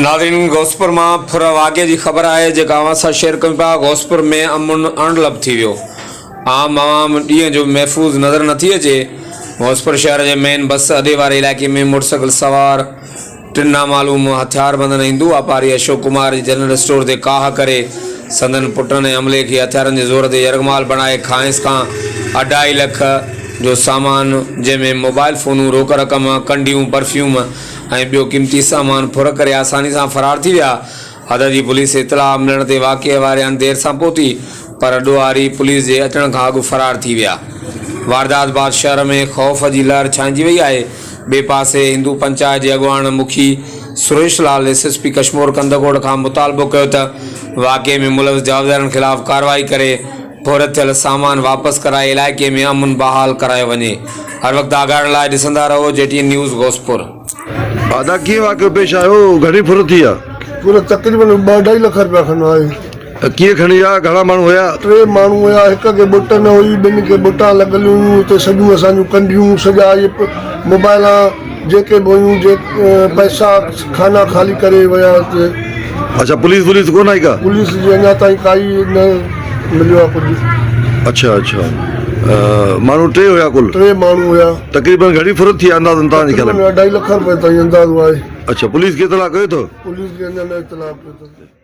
ناظرين غوثپور مان ڦر واقعي جي خبر آهي جيڪا اوهان سان شيئر ڪيون پيا غوثپور ۾ امن اڻلڀ ٿي ويو عام عوام ڏينهن جو محفوظ نظر نٿي اچي غوثپور شهر جي مين بس اڏي واري علائقي ۾ موٽرسائيڪل سوار ٽن نامعلوم هٿياربندن هندو واپاري اشوڪ ڪمار جي جنرل اسٽور تي ڪاهه ڪري سندن پٽن ۽ عملي کي هٿيارن جي زور تي يرغمال بڻائي کانئس کان اڍائي لک جو سامان جنهن ۾ موبائل فونون روڪ رقم ڪنڊيون پرفيوم ۽ ٻيو قيمتي سامان ڦر ڪري آساني سان فرار ٿي ويا. حد جي پوليس اطلاع ملڻ تي واقعي واري هنڌ دير سان پهتي پر ڏوهاري پوليس جي اچڻ کان اڳ فرار ٿي ويا. واردات بعد شهر ۾ خوف جي لهر ڇانئجي وئي آهي. ٻئي پاسي هندو پنچائت جي اڳواڻ مکي Suresh Lal S S P Kashmore Kandhkot کان مطالبو ڪيو ته واقعي ۾ ملوث جوابدارن خلاف ڪارروائي ڪري ڦر ٿيل سامان واپس ڪرائي علائقي ۾ امن بحال ڪرايو وڃي. هر وقت آگاهه رهڻ لاء ڏسندا رهو جي ٽي اين نيوز غوثپور. ادا ڪيئن واقعو پيش آيو گهڻي ڦر ٿي آ؟ ڦر تقريبن ٻه اڍائي لک رپيا کن آهي. ڪيئن کڻي ويا گهڻا ماڻهو هيا؟ ٽي ماڻهو هيا هڪ کي ٻٽ نه هئي ٻن کي ٻٽان لڳل هيون اتي سڄيون اسان جون ڪنڍيون سڄا اهي موبائلان جيڪي به هيون جي پئسا خانا خالي ڪري ويا اتي. اڇا پوليس ووليس ڪونه آئي ڪا؟ پوليس جي اڃا تائين ڪائي نه مليو آ ڪجهه. اڇا اڇا ماڻهو ٽي هيا ڪل؟ ٽي ماڻهو هيا. تقريبن گهڻي ڦر ٿي اندازن توهان جي خيال ۾؟ تقريبن اڍائي لک روپيه تائين اندازو آهي. اڇا پوليس کي اطلاع ڪيو اٿو؟ پوليس کي اڃا نه اطلاع ڪيو اٿس.